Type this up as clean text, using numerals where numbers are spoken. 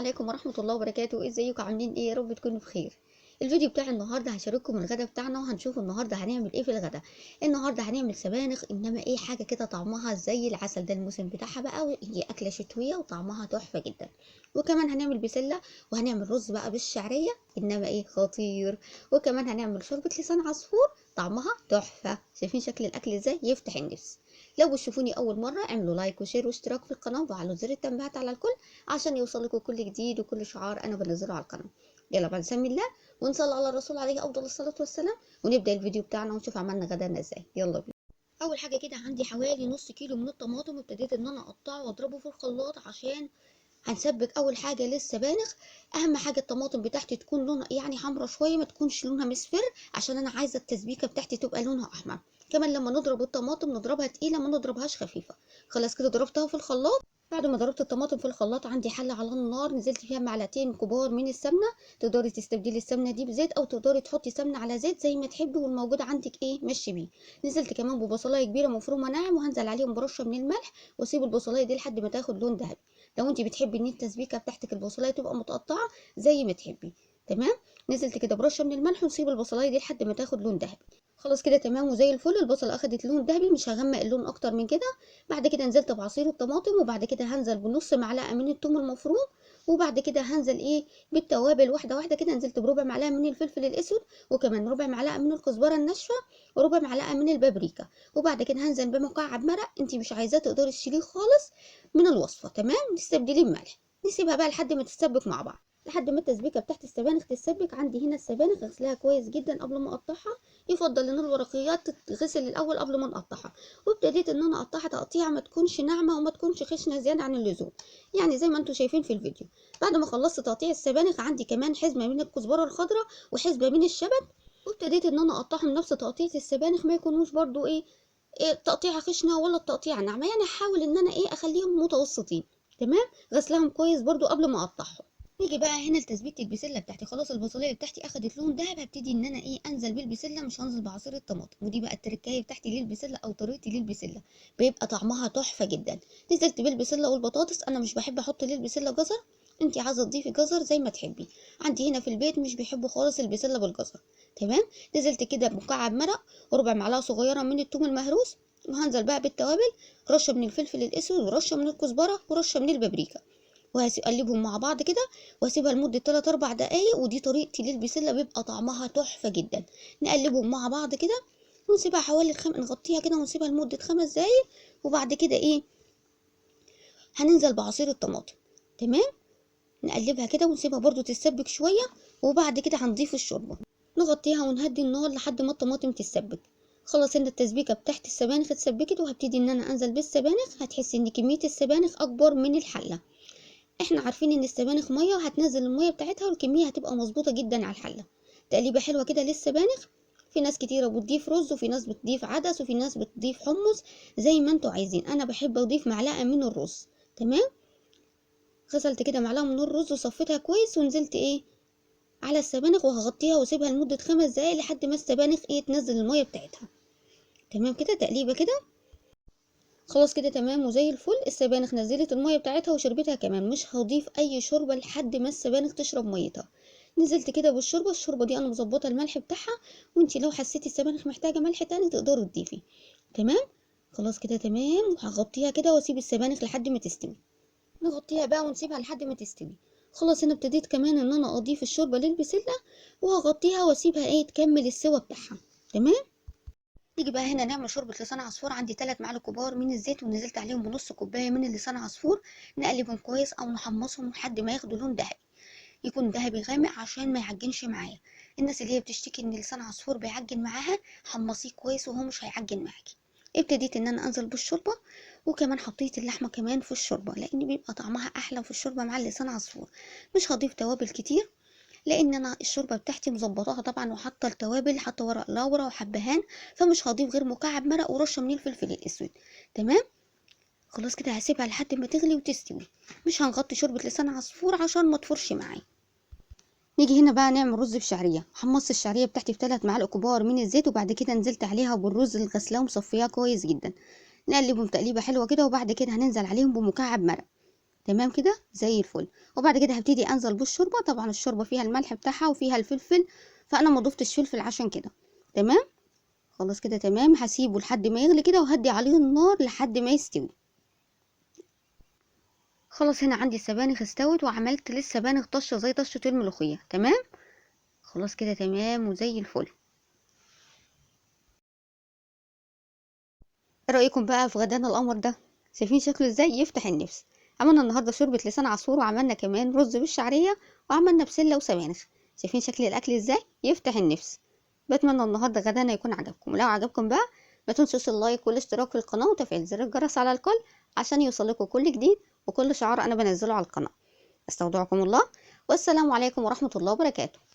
عليكم ورحمة الله وبركاته. ازيكم عاملين ايه؟ يا رب تكونوا بخير. الفيديو بتاع النهارده هشارككم الغدا بتاعنا، وهنشوف النهارده هنعمل ايه في الغدا. النهارده هنعمل سبانخ، انما ايه حاجة كده طعمها زي العسل، ده الموسم بتاعها بقى، وهي اكله شتوية وطعمها تحفة جدا. وكمان هنعمل بسلة، وهنعمل رز بقى بالشعريه، انما ايه خطير. وكمان هنعمل شوربة لسان عصفور طعمها تحفة. شايفين شكل الاكل ازاي يفتح النفس؟ لو بتشوفوني اول مرة اعملوا like و share واشتراك في القناة، وفعلوا زر التنبيهات على الكل عشان يوصلكم كل جديد وكل شعار انا بنزله على القناة. يلا بقى نسمي الله ونصلي على الرسول عليه افضل الصلاة والسلام، ونبدا الفيديو بتاعنا ونشوف عملنا غدانا ازاي. يلا بينا. اول حاجة كده عندي حوالي نص كيلو من الطماطم، ابتديت ان انا اقطعه واضربه في الخلاط عشان هنسبك اول حاجة للسبانخ. اهم حاجة الطماطم بتاعتي تكون لونها يعني حمرا شوية، ما تكونش لونها مصفر، عشان انا عايزه التسبيكه بتاعتي تبقى لونها احمر. كمان لما نضرب الطماطم نضربها تقيلة، ما نضربهاش خفيفة. خلاص كده ضربتها في الخلاط. بعد ما ضربت الطماطم في الخلاط عندي حله على النار، نزلت فيها معلقتين كبار من السمنة. تقدري تستبدلي السمنة دي بزيت، او تقدري تحطي سمنه على زيت زي ما تحبي، والموجود عندك ايه مشي بيه. نزلت كمان ببصلايه كبيرة مفرومه ناعم، وهنزل عليهم برشه من الملح، واسيب البصلايه دي لحد ما تاخد لون ذهبي. لو انت بتحبي ان التسبيكه بتاعتك البصلايه تبقى متقطعه زي ما تحبي، تمام. نزلت كده برشه من الملح، ونسيب البصلايه دي لحد ما تاخد لون ذهبي. خلاص كده تمام وزي الفل، البصله اخدت لون ذهبي، مش هغمق اللون اكتر من كده. بعد كده نزلت بعصير الطماطم، وبعد كده هنزل بنص معلقه من الثوم المفروم، وبعد كده هنزل ايه بالتوابل واحدة واحدة كده. نزلت بربع معلقه من الفلفل الاسود، وكمان ربع معلقه من الكزبره الناشفه، وربع معلقه من البابريكا، وبعد كده هنزل بمكعب مرق. انت مش عايزاه تقدري تشيليه خالص من الوصفة، تمام. نستبدليه بملح، نسيبها بقى لحد ما تتسبك مع بعض، لحد ما التسبيكه بتاعت السبانخ تتسبك. عندي هنا السبانخ غسلها كويس جدا قبل ما اقطعها، يفضل ان الورقيات تتغسل الاول قبل ما نقطعها. وابتديت ان انا اقطعها تقطيعه ما تكونش ناعمة وما تكونش خشنه زيادة عن اللزوم، يعني زي ما انتم شايفين في الفيديو. بعد ما خلصت تقطيع السبانخ عندي كمان حزمه من الكزبره الخضراء وحزمه من الشبت، وابتديت ان انا اقطعهم نفس تقطيعه السبانخ، ما يكونوش برضو ايه تقطيعه خشنه ولا التقطيعه ناعمة، يعني احاول ان انا ايه اخليهم متوسطين، تمام. غسلهم كويس برضو قبل ما اقطعهم. نيجي بقى هنا لتسبيكه البسله بتاعتي. خلاص البصليه بتاعتي اخدت لون ذهب، هبتدي ان انا ايه انزل بالبسله، مش هنزل بعصير الطماطم. ودي بقى التركايه بتاعتي للبسله، او طريقتي للبسله، بيبقى طعمها تحفة جدا. نزلت بالبسله والبطاطس. انا مش بحب احط للبسله جزر، انت عايزه تضيفي جزر زي ما تحبي. عندي هنا في البيت مش بيحبوا خالص البسله بالجزر، تمام. نزلت كده بمكعب مرق وربع معلقه صغيرة من الثوم المهروس، وهنزل بقى بالتوابل، رشه من الفلفل الاسود ورشه من الكزبره ورشه من البابريكا، وهقلبهم مع بعض كده واسيبها لمدة 3 4 دقايق. ودي طريقتي للبسله، بيبقى طعمها تحفة جدا. نقلبهم مع بعض كده ونسيبها حوالي نغطيها كده ونسيبها لمدة 5 دقايق. وبعد كده ايه هننزل بعصير الطماطم، تمام. نقلبها كده ونسيبها برضو تتسبك شوية، وبعد كده هنضيف الشوربة، نغطيها ونهدي النار لحد ما الطماطم تتسبك. خلاص ان التسبيكه بتاعت السبانخ اتسبكت، وهبتدي ان انا انزل بالسبانخ. هتحسي ان كمية السبانخ اكبر من الحلة، احنا عارفين ان السبانخ مية، وهتنزل المية بتاعتها والكميه هتبقى مظبوطة جدا على الحلة. تقليبه حلوة كده للسبانخ. في ناس كتيرة بتضيف رز، وفي ناس بتضيف عدس، وفي ناس بتضيف حمص، زي ما انتوا عايزين. انا بحب اضيف معلقه من الرز، تمام. غسلت كده معلقه من الرز وصفيتها كويس، ونزلت ايه على السبانخ، وهغطيها واسيبها لمدة 5 دقايق لحد ما السبانخ ايه تنزل المية بتاعتها، تمام كده. تقليبه كده. خلاص كده تمام وزي الفل. السبانخ نزلت المية بتاعتها وشربتها كمان، مش هضيف اي شوربة لحد ما السبانخ تشرب ميتها. نزلت كده بالشوربه، الشوربة دي انا مظبطه الملح بتاعها، وانتي لو حسيتي السبانخ محتاجه ملح تاني تقدري تضيفي، تمام. خلاص كده تمام، وهغطيها كده واسيب السبانخ لحد ما تستوي. نغطيها بقى ونسيبها لحد ما تستوي. خلاص انا ابتديت كمان ان انا اضيف الشوربة للبسله، وهغطيها واسيبها ايه تكمل السوا بتاعها، تمام. نيجي بقى هنا نعمل شوربة لسان عصفور. عندي 3 معالق كبار من الزيت، ونزلت عليهم بنص كوباية من اللسان عصفور. نقلبهم كويس او نحمصهم لحد ما ياخدوا لون ذهبي، يكون ذهبي غامق عشان ما يعجنش معايا. الناس اللي هي بتشتكي ان لسان عصفور بيعجن معاها، حمصية كويس وهو مش هيعجن معاكي. ابتديت ان انا انزل بالشوربه، وكمان حطيت اللحمة كمان في الشوربة، لان بيبقى طعمها احلى في الشوربة مع اللسان عصفور. مش هضيف توابل كتير، لان انا الشوربة بتاعتي مظبطاها طبعا، وحاطه التوابل، حاطه ورق لورا وحبهان، فمش هضيف غير مكعب مرق ورشه من الفلفل الاسود، تمام. خلاص كده هسيبها لحد ما تغلي وتستوي، مش هنغطي شوربة لسان عصفور عشان ما تفرش معايا. نيجي هنا بقى نعمل رز بشعريه. حمصت الشعرية بتاعتي في 3 معالق كبار من الزيت، وبعد كده نزلت عليها بالرز اللي غسلاه ومصفياه كويس جدا. نقلبهم تقليبه حلوة كده، وبعد كده هننزل عليهم بمكعب مرق. تمام كده زي الفل. وبعد كده هبتدي انزل بالشوربه. طبعا الشوربة فيها الملح بتاعها وفيها الفلفل، فانا ما ضفتش فلفل عشان كده. تمام خلاص كده تمام. هسيبه لحد ما يغلي كده، وهدي عليه النار لحد ما يستوي. خلاص هنا عندي السبانخ استوت، وعملت للسبانخ طشه زي طشه الملوخية. تمام خلاص كده تمام وزي الفل. ايه رايكم بقى في غدانا القمر ده؟ شايفين شكله ازاي؟ يفتح النفس. عملنا النهارده شوربة لسان عصفور، وعملنا كمان رز بالشعريه، وعملنا بسلة وسبانخ. شايفين شكل الاكل ازاي؟ يفتح النفس. بتمنى النهارده غدانا يكون عجبكم، ولو عجبكم بقى ما تنسوش اللايك والاشتراك في القناة وتفعيل زر الجرس على الكل عشان يوصلكم كل جديد وكل شعار انا بنزله على القناة. استودعكم الله، والسلام عليكم ورحمة الله وبركاته.